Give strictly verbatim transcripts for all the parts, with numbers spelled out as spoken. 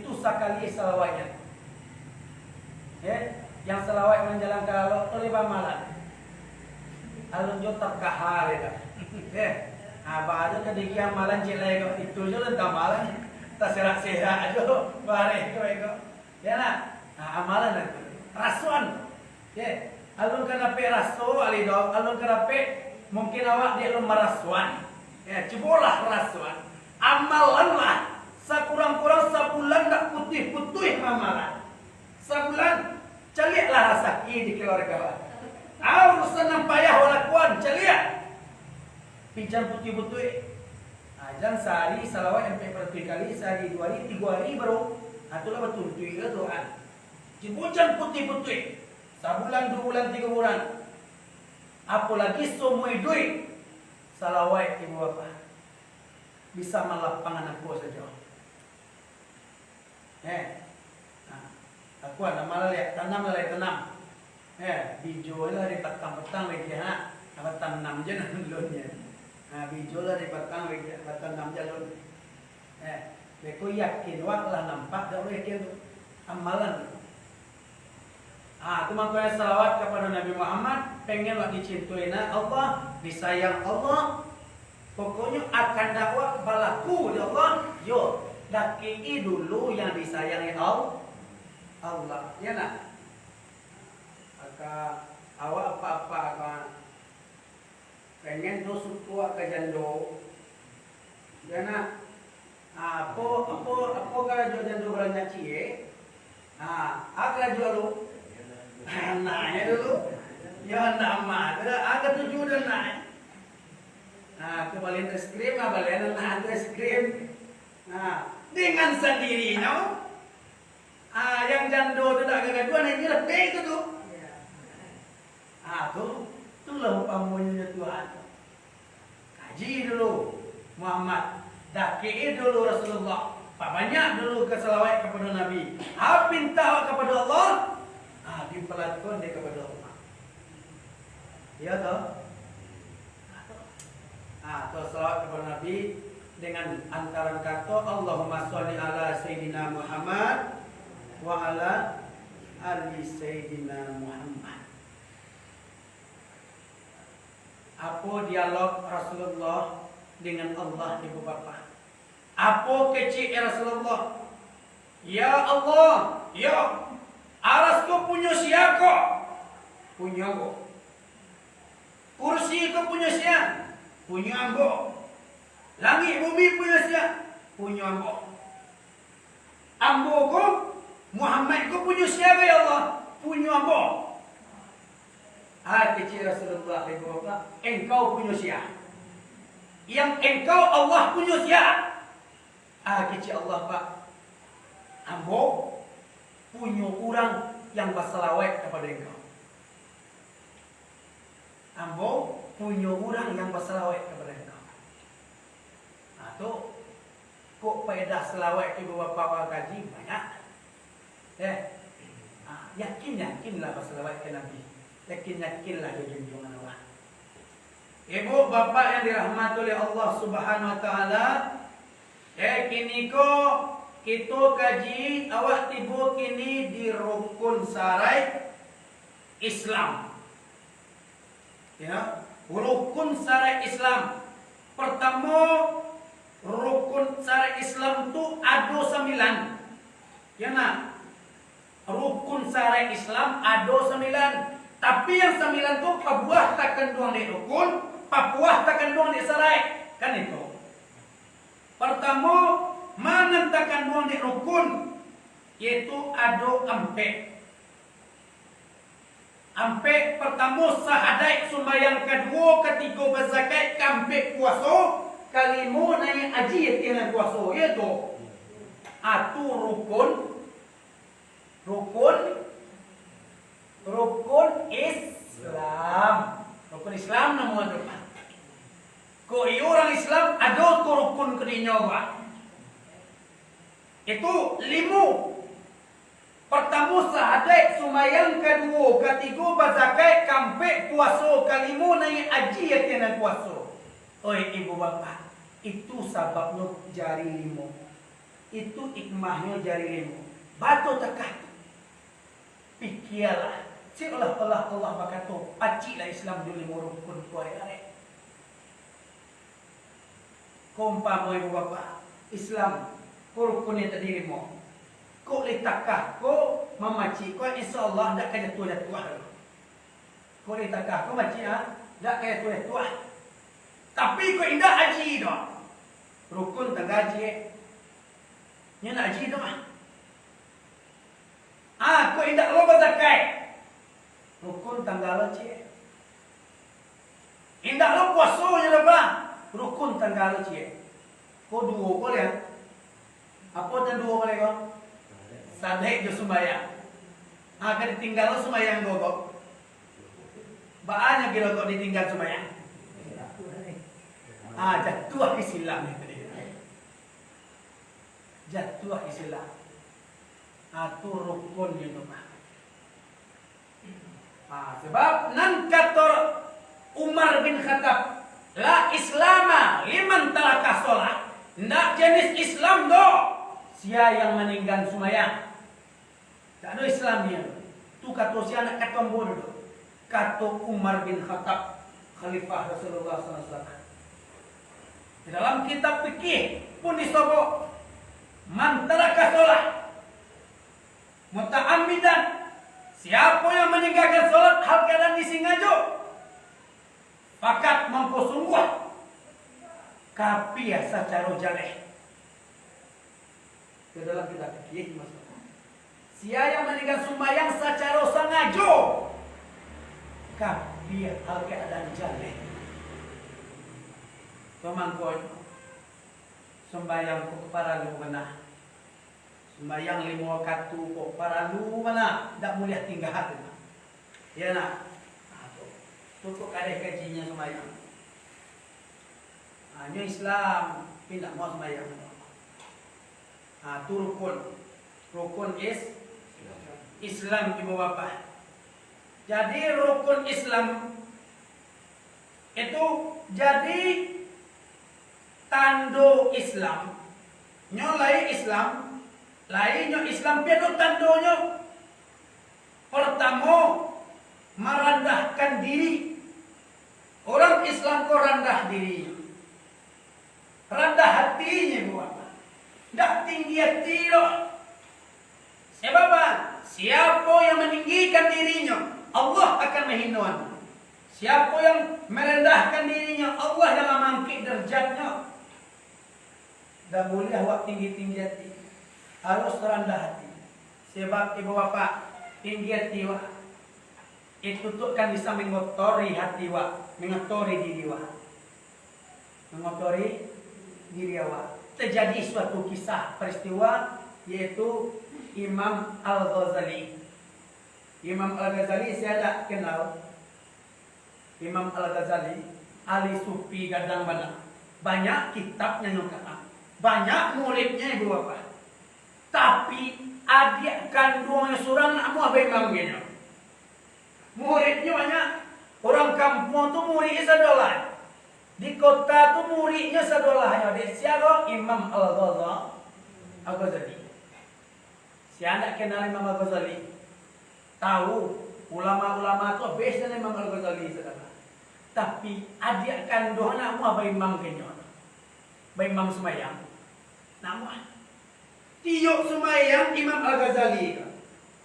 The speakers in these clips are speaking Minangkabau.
Itu sakali salawaiknyo. Eh, yang salawaik manjalang ka lalok tu lima malam. Alun jo tarkahal itu. Eh, apa aja kadiki amalan cek lai ko. Itu jo lentang malam. Taserak-serak jo bareh ko iko. Ya nak? Nah, amalan itu. Rasuan. Ye, alun ka dapek raso, alih do, alun ka dapek, mungkin awak dek alun marasuan. Ye, cubolah rasuan. Amalanlah, sakurang-kurang sabulan ndak putuih-putuih maamalan. Sabulan, caliaklah rasaki di keluarga. Ah, urusan nan payah awak lakuan, caliak. Pican putuih-putuih. Ah, jan sahari salawat ampek baratuih kali, sahari duo hari, tigo hari baru. Ah, tu lah batuntuik ka Tuhan. Cubo jan putuih-putuih. Sabulan, duo bulan, tigo bulan. Apolagi saumua iduik. Salawaik ibu bapa. Bisa malapangan angko sajo. Eh. Nah, akuan, nama lalai, tanam lalai tanam. Eh, bijo lah di patang-patang lagi, ha. Patang enam je nan lun je. Nah, bijo lah di patang lagi, patang enam je lun. Eh, beko yakin wak lah nampak, dak usah yakin tu. Amalan tu. Ah, tu mangkonyo salawat kapado Nabi Muhammad, pengen wak dicintoi na Allah, disayang Allah. Pokoknyo akan dak wak balaku di Allah, yo, dakek-i dulu yang disayangi Al-, Allah. Ya nak? Maka awak apa-apa, apa Pengen tu sukuak ka jando. Ya nak. Ah, apo, apo, apo karajo jando baranyak ciek? Ah, a karajo lu. Anaknyo dulu. Ya, nama tu. A katuju tu anak. Ah, ka balian es krim, ah, balian anak tu es krim. Ah, dengan sandirinyo. Ah, yang jando tu dak gagaduan, inyo lebih tu tu. Ah, tu, tu lah umpamonyo Tuhan. Kaji dulu Muhammad, dakek-i dulu Rasulullah, pabanyak dulu ka salawat kapado Nabi. Ah, pinta kapado Allah, ah, dipalakon dek kapado Allah. Iya toh? Ah, atau salawat kepada Nabi dengan antaran kato, "Allahumma sholli ala Sayyidina Muhammad wa ala ali Sayyidina Muhammad." Apo dialog Rasulullah dengan Allah, ibu bapa? Apo kecek Rasulullah? Ya Allah, yo, aras ko punyo sia ko? Punyo ambo. Kursi ko punyo sia? Punyo ambo. Langik bumi punyo sia? Punyo ambo. Ambo ko, Muhammad ko punyo sia ko, ya Allah? Punyo ambo. Ah, kecek Rasulullah, ibu bapa, engkau punyo sia? Yang engkau Allah punyo sia? Ah, kecek Allah, Pak, ambo punyo urang yang basalawat kapado engkau. Ambo punyo urang yang basalawat kapado engkau. Nah, tu, kok paedah salawat tu ibu bapa kaji banyak. Eh, ah, yakin-yakinlah basalawat ka Nabi. Yakin-yakinlah di junjungan Allah. Ibu bapa yang dirahmati oleh Allah Subhanahu wa Ta'ala, eh, kini ko kito kaji, awak tibo kini di rukun syarat Islam. Ya, rukun syarat Islam. Pertamo, rukun syarat Islam tu ado sambilan. Ya nak? Rukun syarat Islam ado sambilan. Tapi yang sambilan tu pabuah takanduang dek rukun, pabuah takanduang dek syarat. Kan itu. Pertamo, ma nan takanduang dek rukun, yaitu ado ampek. Ampek, pertamo sahadaik sumbayang, kaduo, katigo bazakat, kaampek puaso, kalimo naiak haji, tinan puaso, iyo tu. Atu rukun, rukun, rukun Islam. Rukun Islam namo tu. Kok iyo urang Islam, ado ko rukun ko dinyo, Pak. Itu limo. Partamo sahadaik sumbayang, kaduo, katigo bazakat, kaampek puaso, kalimo naiak haji, ati nan kuaso. Oi ibu bapak, itu sababnyo jari limo. Itu hikmahnyo jari limo. Bato takah tu. Pikialah, seolah-olah Allah bakato, "Paciklah Islam jo limo rukun ko, arek-arek." Ko umpamo ibu bapak, Islam, ko rukunnyo tadi limo. Kok lai takah ko mamacik ko, insya Allah dak ka jatuah-jatuah. Kok lai takah ko macik, ah, dak ka jatuah-jatuah. Tapi kok indak aji doh. Rukun tangga aji, eh. Nyo nak aji doh, ah. Ah, kok indak lo bazakai. Rukun tangga lo ciek. Indak lo puaso nyo doh, Pak. Rukun tangga lo ciek. Ko duo ko liak. Apo nan duo ko liak ko? Sadek jo sumbayang. Ah, ka ditinggal lo sumbayang ko, ko. Baa nyo kiro kok ditinggal sumbayang? Ah, jatuah Islam itu dia. Jatuah Islam. Ah, tu rukun itu, Pak. Ah, sebab nan kato Umar bin Khattab, "La Islama liman taraka sholah." Ndak jenis Islam doh, sia yang maninggan sumayang. Tak ado Islam nian. Tu kato sia, ndak kato ambo doh. Kato Umar bin Khattab, Khalifah Rasulullah sallallahu alaihi wasallam. Di dalam kitab fikih pun disobok, "Man taraka sholah muta'ammidan," siapo yang maninggakan sholat hal keadaan disingajo, fakat mangko sungguah kapia sacaro jaleh. Ke dalam kitab fikih, Mas. Sia yang maninggakan sumbayang sacaro sangajo, kapia hal keadaan jaleh. Pamangkonyo, sumbayang ko paralu bana. Sumbayang limo wakatu ko paralu bana, ndak buliah tingga tu, nah. Iyo, nah. Nah, tu. Tu kok kadeh kajinyo sumbayang. Nah, nyo Islam, tapi ndak mau sumbayang. Nah, tu rukun. Rukun is-, Islam, ibu bapak. Jadi, rukun Islam itu jadi tando Islam. Nyo lai Islam, lai nyo Islam, pian tu tandonyo. Pertamo, marandahkan diri. Urang Islam ko randah diri. Randah hatinyo, ibu bapak. Ndak tinggi hati doh. Sebab apa? Siapo yang maninggikan dirinyo, Allah akan mahinoan. Siapo yang marandahkan dirinyo, Allah yang mangangkek darajatnyo. Ndak buliah awak tinggi-tinggi hati. Harus randah hati. Sebab ibu bapak, tinggi hati awak, itu tu kan bisa mangotori hati awak, mangotori diri awak. Mangotori diri awak. Terjadi suatu kisah peristiwa, yaitu Imam Al-Ghazali. Imam Al-Ghazali sia ndak kenal. Imam Al-Ghazali, ahli sufi gadang bana. Banyak kitabnyo nyo karang. Banyak muridnyo, ibu bapak. Tapi, adiak kanduangnyo surang ndak amuah baimam ka inyo. Muridnyo banyak. Urang kampuang tu muridnyo sadolah. Di kota tu muridnyo sadolah. Dek sia ko? Imam Al-Ghaza-, Al-Ghazali. Sia ndak kenal Imam Al-Ghazali? Tahu, ulama-ulama tu abih dari Imam Al-Ghazali sadonyo. Tapi, adiak kanduang ndak amuah baimam ka inyo. Baimam sumbayang. Ndak amuah. Tiok sumbayang Imam Al-Ghazali tu.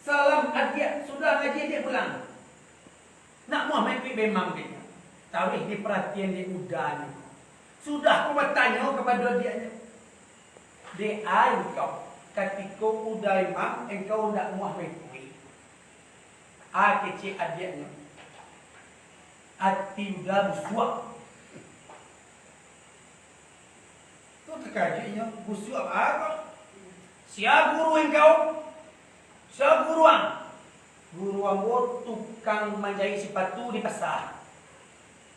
Salam adiak, sudah ngaji adiak pulang. Ndak amuah maikuik baimam ka inyo. Taruih diparatian dek udanyo. Sudah ko batanyo kapado adiaknyo, "Dek a engkau, katiko uda imam, engkau ndak amuah maikuik?" A kecek adiaknyo, "Ati uda busuak." Tu takajuik inyo, "Busuak baa ko? Sia guru engkau?" "Sia guru ang?" "Guru ambo tukang manjaik sipatu di pasa."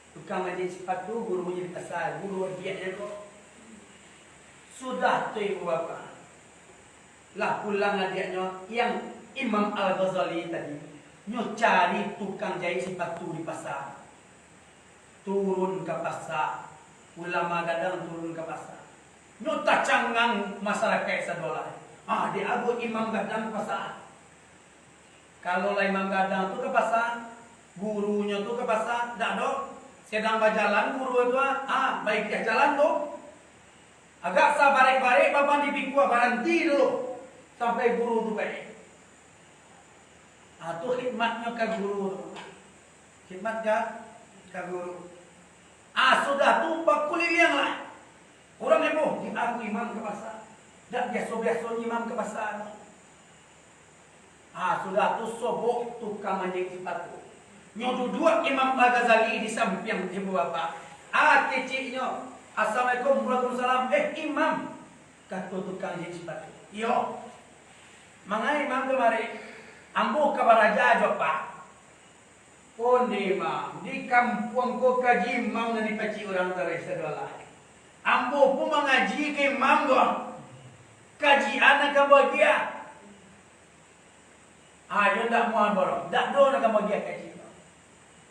Tukang manjaik sipatu, gurunyo di pasa, guru adiaknyo ko. Sudah tu, ibu bapak, lah pulang adiaknyo, yang Imam Al-Ghazali tadi, nyo cari tukang jaik sipatu di pasa. Turun ka pasa. Ulama gadang turun ka pasa. Nyo tacangang masarakaik sadolah. Ah, di ago imam gadang ka pasa. Kalau lah imam gadang tu ka pasa, gurunyo tu ka pasa, dak do. Sadang bajalan guru tu, ah, ah, baiak jalan tu. Agak sabarek-barek baban dipikua, baranti dulu sampai guru tu baiak. Ah, tu khidmatnyo ka guru tu. Khidmat ka, ka guru. Ah, sudah tu bakuliliang lah. Urang heboh, di agu imam ka pasa. Dak biaso-biaso imam ka pasa tu. Ah, sudah tu sobok tukang manjaik sipatu. Nyo duduak Imam Al-Ghazali di sampiang ibu bapak. Ah, keceknyo, "Assalamualaikum." "Waalaikumsalam." "Eh, Imam," kato tukang manjaik sipatu. "Iyo." "Mangai Imam kamari?" "Ambo ka baraja jo Pak." "Onde Imam, di kampuang ko kaji Imam nan dipacik urang taruih sadolah. Ambo pun mangaji ka Imam ko. Kaji a nan ka bagiah?" "Ah, iyo ndak muah boro. Dak do nan ka bagiah kaji ko.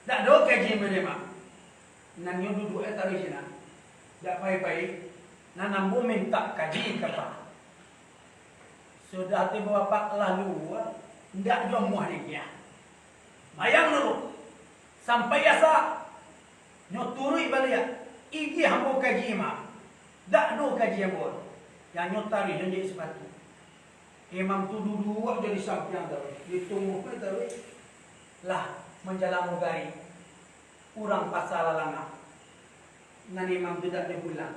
Dak do kaji Imam." Nan nyo duduak e taruih sinan. Dak pai-pai. Nan ambo mintak kaji ka Pak. Sudah tu bapak lalu, ndak jo muah digiah. Mayang dulu. Sampai asa. Nyo turuik baliak. Igiah ambo kaji Imam. Dak do kaji ambo. Yang nyo taruih nyo jahit sipatu. Imam tu duduak jo di sampiang taruih. Di tunggu pun taruih. Lah, manjalang magari. Urang pasa lah langah. Nan Imam tu dak ado pulang.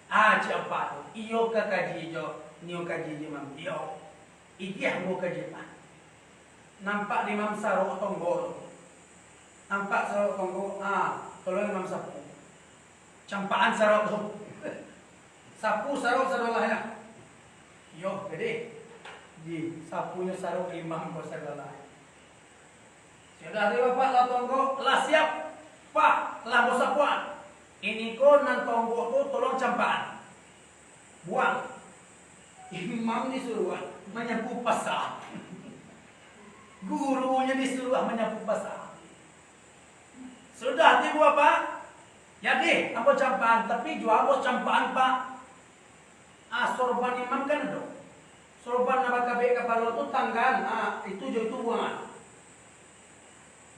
Ah, cik apak tu, iyo ka kaji jo, nio kaji jo Imam. Iyo. Igiah ambo kaji, Pak. Nampak di Imam sarok tonggo tu. Nampak sarok tonggo, ah, tolong Imam sapu. Campakan sarok tu. Sapu sarok sadolahnyo. Iyo, jadi, di sapunyo sarok Imam ko sadolahnyo. Sudah tu bapak lah tonggo, lah siap, Pak, lah basapuan. Ini ko nan tonggo tu tolong campakan. Buang. Imam disuruah manyapu pasa. Gurunyo disuruah manyapu pasa. Sudah tu bapak, jadi, ambo campakan, tapi juo ambo campakan, Pak. Ah, sorban Imam kan ado. Sorban nan bakabek kapalo tu tanggaan, ah, itu jo itu buangan.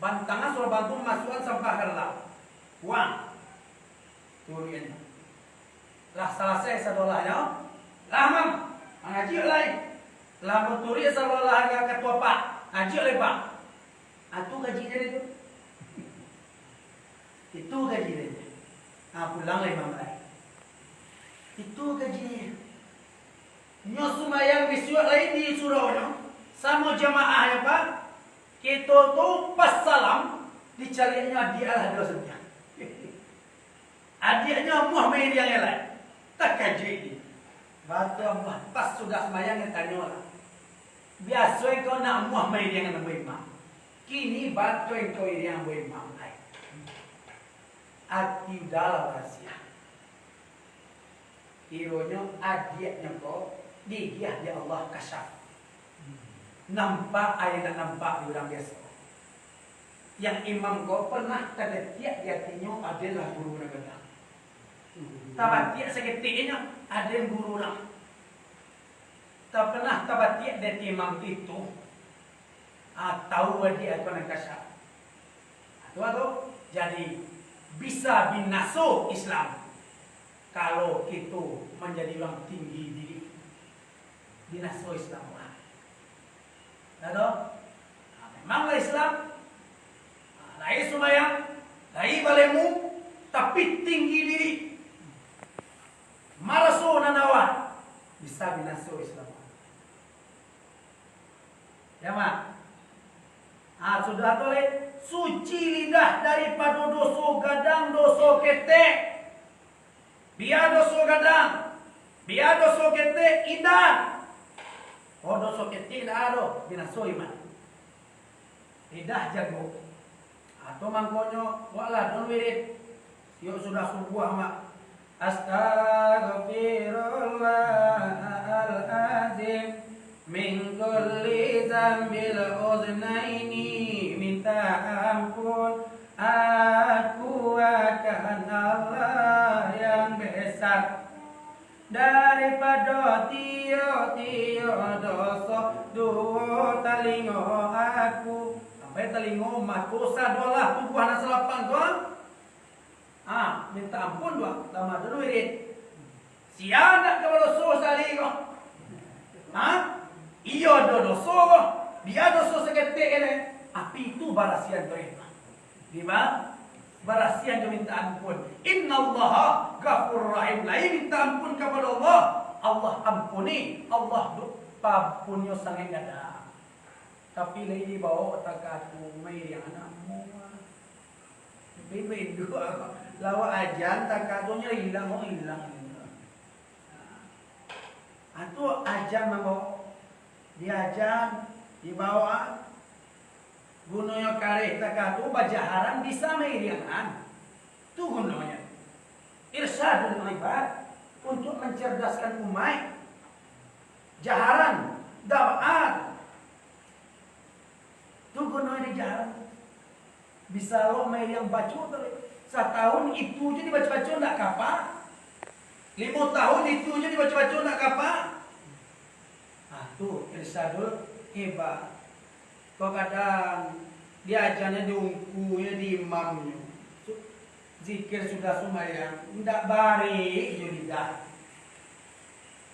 Bantangan sorban tu masuakan sampah ka dalam. Buang. Turuikan. Lah salasai sadolahnyo. Lah, Mam. Mangaji lai. Lah maturuik sadolah ka katua, Pak. Ngaji lai, Pak. Ah, tu kaji tadi tu. Itu kaji tadi. Ah, pulang lai Imam lai. Itu kaji. Nyo sumbayang bisuak lai di surau nyo. Samo jamaah nyo, Pak. Kito tu pas salam, dicaliaknyo adiak lah duo sampiang. Adiaknyo amuah mairiang lai. Takajuik inyo. Batua amuah, pas sudah sumbayang, inyo tanyo lah. Biaso engkau nak amuah mairiang ambo Imam. Kini batua engkau iriang ambo Imam lai. Ati udah lah barasiah. Kironyo adiaknyo ko digiah dek Allah kasyaf. Nampak a nan indak nampak di urang biaso. Yang Imam ko pernah tabatiak di atinyo, aden lah guru nan gadang. Tabatiak saketek inyo, aden guru lah. Ta-, pernah tabatiak di ati Imam tu itu, ah, tahu adiak ko nan kasyaf. Ah, tu, tu. Jadi, bisa binaso Islam kalau kito manjadi urang tinggi diri. Binaso Islam urang. Dah tu? Ah, memanglah Islam, ah, lai sumbayang, lai balemu, tapi tinggi diri. Maraso nan awak, bisa binaso Islam. Ya, Mak? Ah, sudah tu, leh, suci lidah daripado doso gadang, doso ketek. Bia doso gadang, bia doso ketek, indak. Oh, doso ketek indak ado, binaso iman. Lidah jago. Atau mangkonyo, buatlah don wirid. Yuk sudah subuah, Mak. Astaghfirullahalazim min kulli dzambil uznaini, minta ampun aku akan Allah yang besar. Daripado tiok-tiok doso, duo talingo aku. Sampai talingo, mato, sadolah tubuah nan salapan tu, ah. Ah, minta ampun tu, ah. Lama dulu wirid. Sia ndak ka badoso sakali ko. Ha? Iyo ado doso ko. Bia doso saketek ko, tapi itu barasiahan tu, eh. Di ba-, barasiahan jo minta ampun. Innallaha ghafurur rahim. Lai minta ampun kapado Allah, Allah ampuni. Allah tu pampunnyo sangaik gadang. Tapi lai dibaok takah tu, mairiang anak muah. Tapi rindu, lawak ajan takah tu nyo ilang, oh, ilang. Ah, tu ajan mambaok. Di ajan, dibaok, ah. Gunonyo kareh takah tu bajaharan bisa mairiangan. Tu gunonyo. Irsyadul ibad, untuk mencerdaskan umaik. Jaharan, dawaat. Tu gunonyo di jaharan. Bisa lo mairiang baco tu. Satahun itu je dibaco-baco ndak kapa. Limo tahun itu je dibaco-baco ndak kapa. Ah, tu irsyadul ibad. Kadang-kadang diajanyo di ungkunyo, di imamnyo. Su-, zikir sudah sumbayang, indak barik jo lidah.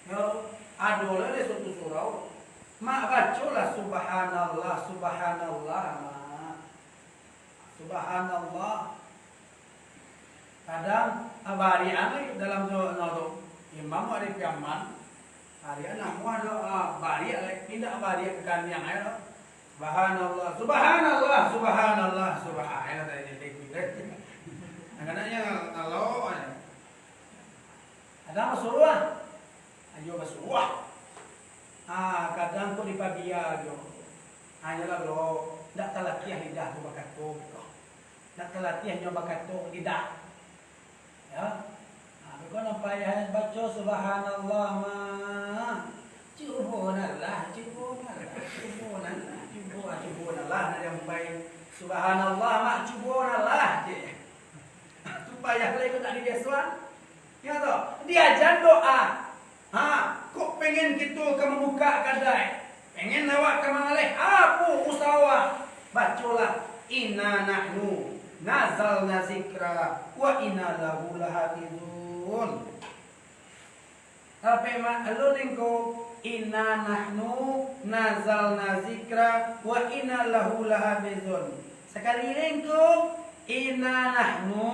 Yo, ado lah di suatu surau. Mak, bacolah subhanallah, subhanallah, Mak. Subhanallah. Kadang, ah, bariak lai dalam tu, no tu. Imam ada piaman. Bariak namuah do, ah, bariak lai. Indak bariak ka kaniang ai do. Subhanallah, subhanallah, subhanallah, subhanallah. Kadang-kadang nyo kalau ai. Kadang basuruah. Ayo basuruah. Ah, kadang ko dipabia jo. Hanyolah lo, ndak talatiah lidah tu bakato, gitu. Ndak talatiah nyo bakato lidah. Ya. Ah, beko nan payah baco subhanallah mah. Cubo nan lah, cubo nan lah, cubo nan lah, cubo, ah, cubo nan lah, nan sampai subhanallah mah, cubo nan lah, cek. Tu payah lai ko ndak dibiasoan. Ingat tu, diajan doa. Ha, kok pengen kito ka mambuka kadai, pengen awak ka mangaleh, apo usaho awak? Bacolah, "Inna nahnu nazalna zikra wa inna lahu lahafizun." Tapi mak alun ko, "Inna nahnu nazalna zikra wa inna lahu lahafizun." Sakali lengko, "Inna nahnu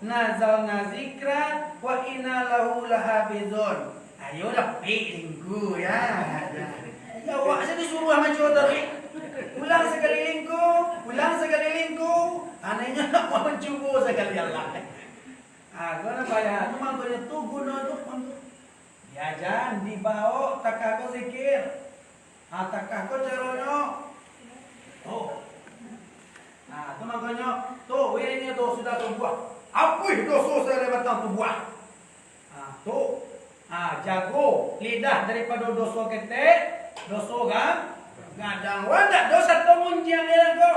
nazalna zikra wa inna lahu lahafizun." Ayo dapik lengko, ya. Ya, awak sajo disuruah maco tadi. Ulang sakali lengko, ulang sakali lengko. Anehnya nak mancubo sakali Allah. Ah, guno payah. Tu mangkonyo tu guno tu, mangko. Diajan, dibaok, takah ko zikir. Ah, takah ko caronyo. Oh. Ah, tu mangkonyo, tu, wiridnyo tu sudah tubuah. Apuih doso sagaleh batang tubuah. Ah, tu. Ah, jago lidah daripado doso ketek, doso ga-, gadang. Wah, ndak doso tu munjiang dia ko.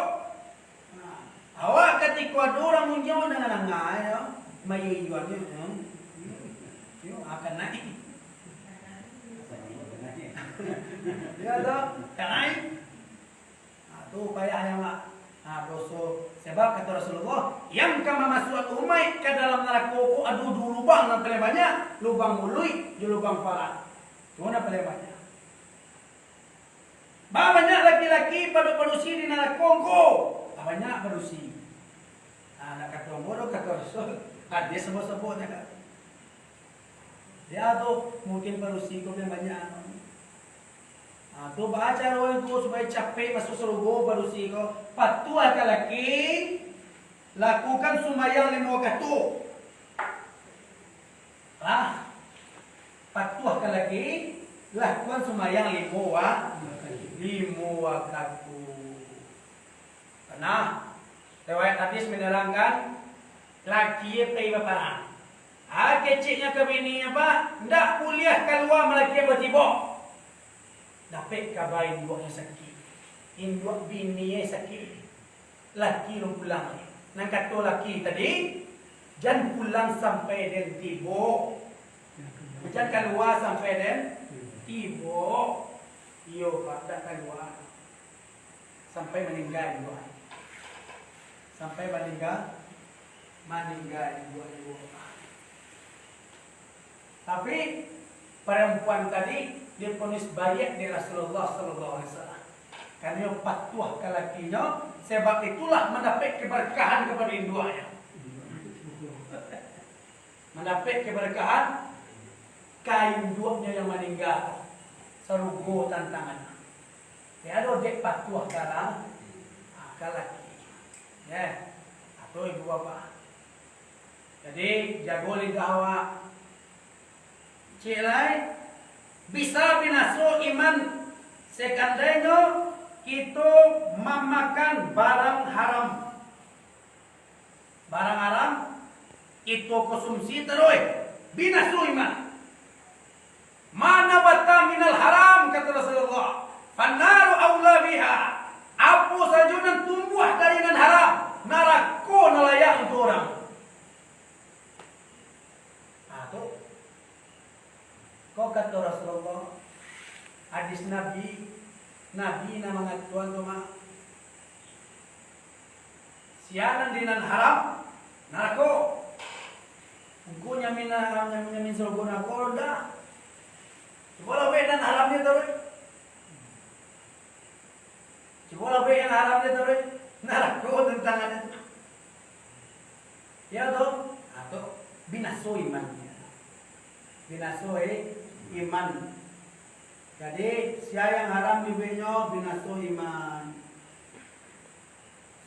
Nah, awak katiko ado urang munjiang, danga-danga, yo, mayo-iyo ajo, hmm. Yo, akan naik. Yo, toh, akan naik. Nah, tu payah nyo, Mak. Nah, doso. Sebab kato Rasulullah, yang ka mamasuakan umaik ka dalam narako ko ado duo lubang nan paling banyak, lubang muluik jo lubang parak. Tu nan paling banyak. Babanyak laki-laki pado padusi di narako ko. Babanyak padusi. Nah, nak kato ambo do, kato Rasul. Hadis sebut-sebut nyo. Dia tu mungkin padusi ko banyak. Nah, tu baa caro tu supayo capek masuak sarugo padusi ko. Patuah ka laki, lakukan sumbayang limo wakatu. Lah, patuah ka laki, lakukan sumbayang limo wa-, limo wakatu. Nah, riwayat hadis menerangkan, laki pai baparang. Ah, keceknyo ka bininyo, Pak, ndak buliah kalua malaki batibok. Dapek kaba induaknyo sakik, induak bininyo sakik. Laki alun pulang lai. Nan kato laki tadi, jan pulang sampai den tibo. Jan kalua sampai den tibo. Iyo, Pak, dak kalua. Sampai maningga induak. Sampai maningga, maningga induak, Pak. Tapi, parampuan tadi diponis baiak dek Rasulullah sallallahu alaihi wasallam. Karena patuah ka lakinyo, sebab itulah mandapek keberkahan kepada induaknyo. Mandapek keberkahan ka induaknyo yang maningga, sarugo tantangan. Dek ado dek patuah ka la-, ka laki. Yo, atau ibu bapak. Jadi, jago lidah awak. Ciek lai, bisa binaso iman sekandainyo kito mamakan barang haram. Barang haram, kito konsumsi taruih, binaso iman. "Ma nabata minal haram," kato Rasulullah, "fannaru aula biha." Apo sajo nan tumbuah dari nan haram, narako nan layak untuak urang. Ah, tu. Ko kato Rasulullah, hadis Nabi, Nabi nan mangatoan tu mah, sia nan di nan haram, narako. Ungku nyamin, nyamin, nyamin sarugo narako, ndak. Cubolah buek nan haramnyo tu, weh. Cubolah buek nan haramnyo tu, weh. Narako tantangan tu. Yo tu? Ah, tu binaso iman. Binaso, eh, iman. Jadi, sia yang haram dibueknyo, binaso iman.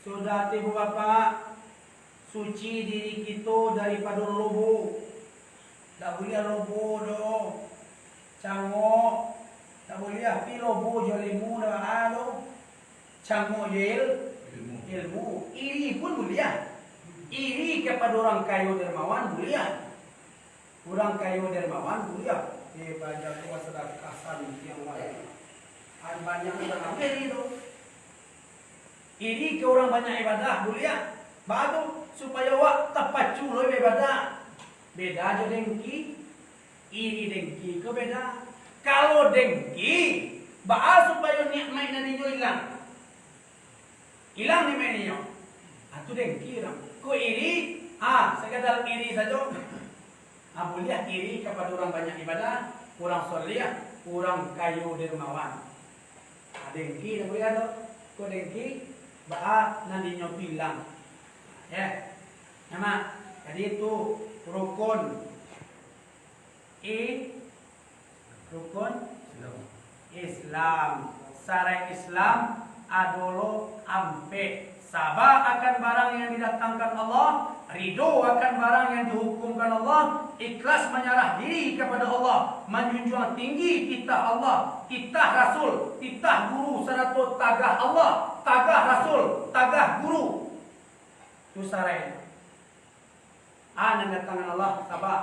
Sudah tu, ibu bapak, suci diri kito daripado lobo. Dak buliah lobo doh. Cangok. Dak buliah pi lobo jo ilmu, dak baa doh. Cangok jo il-, ilmu. Iri pun buliah. Iri kapado urang kayo dermawan buliah. Urang kayo dermawan buliah. Eh, banyak tu sadakah santiang wae. An banyak urang ambil itu. Iri ka urang banyak ibadah, buliah. Baa tu? Supayo awak tapacu lo baibadah. Beda jo dengki. Iri dengki ko beda. Kalau dengki, baa supayo nikmat nan inyo ilang? Ilang nikmat inyo. Ah, tu dengki urang. Ko iri, ah, sakadar iri sajo. Ah, buliah iri kapado urang banyak ibadah, urang soleh, urang kayo dermawan. Ah, dengki dak buliah tu. Ko dengki, baa nan dinyo tu ilang. Yo. Nama? Jadi tu rukun i-, rukun Islam. Sarai Islam ado lo ampek. Saba akan barang yang didatangkan Allah, ridho akan barang yang dihukumkan Allah, ikhlas manyarah diri kapado Allah, manjunjuang tinggi titah Allah, titah Rasul, titah guru, sarato tagah Allah, tagah Rasul, tagah guru. Tu sarai. A nan datangan Allah, saba.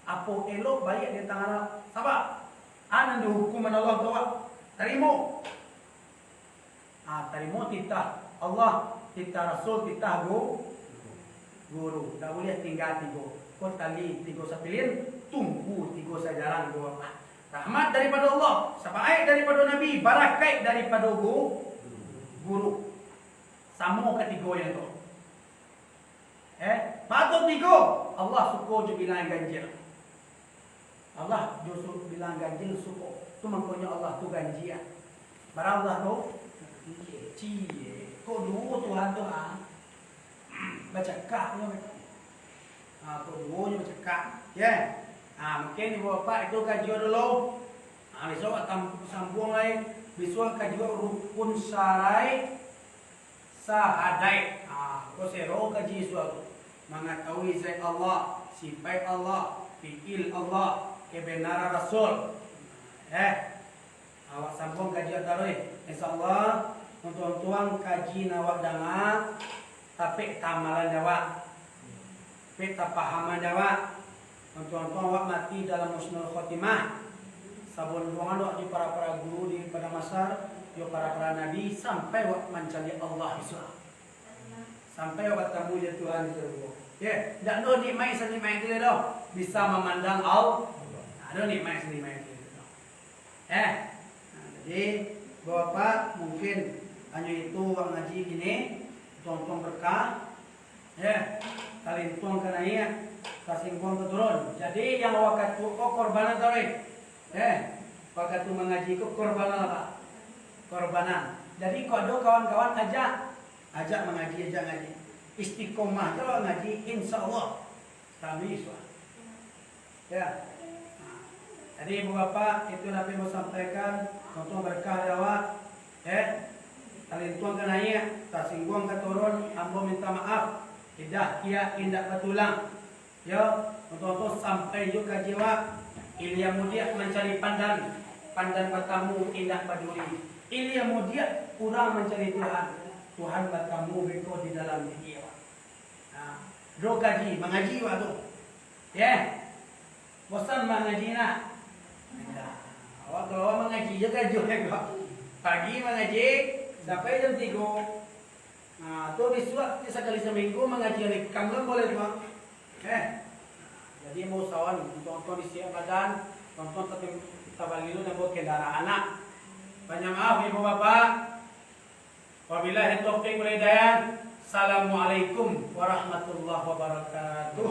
Apo elok baiak datangan Allah, saba. A nan dihukuman Allah tu awak tarimo. A, tarimo titah Allah, titah Rasul, titah gu-, guru. Dak buliah tingga tigo. Ko tali tigo sapilin, tungku tigo sajaran, ko apo? Rahmat daripado Allah, sabaik daripado Nabi, barakaik daripado gu-, guru. Samo katigo yang tu. Eh, patut tigo. Allah suko jo bilang yang ganjil. Allah jo su-, bilang ganjil suko. Tu mangkonyo Allah tu ganjil. Bara Allah tu? Cie, kok duo Tuhan tu, ha? Bacakak nyo. Ha, kok duo nyo bacakak. Ye. Ha, mungkin ibu bapak itu kaji dulu. Ha, bisuak tam-, sambuang lai. Bisuak kaji rukun sarai sahadaik. Ha, ko sero kaji suatu. Mangatahui zat Allah, sipaik Allah, fi'il Allah, kebenaran Rasul. Eh, awak sambuang kaji taruih. Insya Allah, untuang-untuang kaji nan awak danga, tapek tamalan dek awak. Pek tapahaman dek awak. Untuang-untuang awak mati dalam husnul khotimah. Sabon buangan awak di para-para guru di Padang Mahsyar, yo para-para nabi, sampai awak mancaliak Allah isuak. Sampai awak batamu jo Tuhan di sarugo. Ye, ndak ado nikmat sanikmat itu doh. Bisa mamandang Allah. Ado nikmat sandiri main tu. Eh, nah, jadi, Bapak, mungkin hanyo itu wak ngaji kini, untuang-untuang berkah. Eh, talintuang ka naiak, tasingguang ka turun. Jadi, yang wakatu ko korbanan taruih. Eh, wakatu mangaji ko korbanan apa? Korbanan. Jadi, kok ado kawan-kawan, ajak. Ajak mangaji, ajak ngaji. Istiqomah tu ngaji, insya Allah. Kami suah. Ya. Nah, jadi, Ibu Bapak, itu nan ambo sampaikan, untuang berkah di awak. Eh, talintuang ka naiak, tasingguang ka turun, ambo minta maaf. Lidah kiak indak batulang. Yo, untuang tu sampai jo ka jiwa. Ilia mudiak mancari pandan, pandan batamu indak baduri. Ilia mudiak urang mancari Tuhan, Tuhan batamu beko di dalam diri awak. Nah, ado kaji, mangaji awak tu. Yeh. Bosan mangaji nak? Indak. Awak kalau mangaji jo karajo ko. Pagi mangaji sampai jam tigo. Nah, tu bisuak sakali saminggu mangaji hari Kam kan boleh tu, Bang? Eh. Jadi, mau usahawan untuang-untuang disiak badan, untuang-untuang tapi tabali lu nambah kendaraan nak. Banyak maaf, Ibu Bapak. Wabillahi taufiq wal hidayah. Assalamualaikum warahmatullahi wabarakatuh.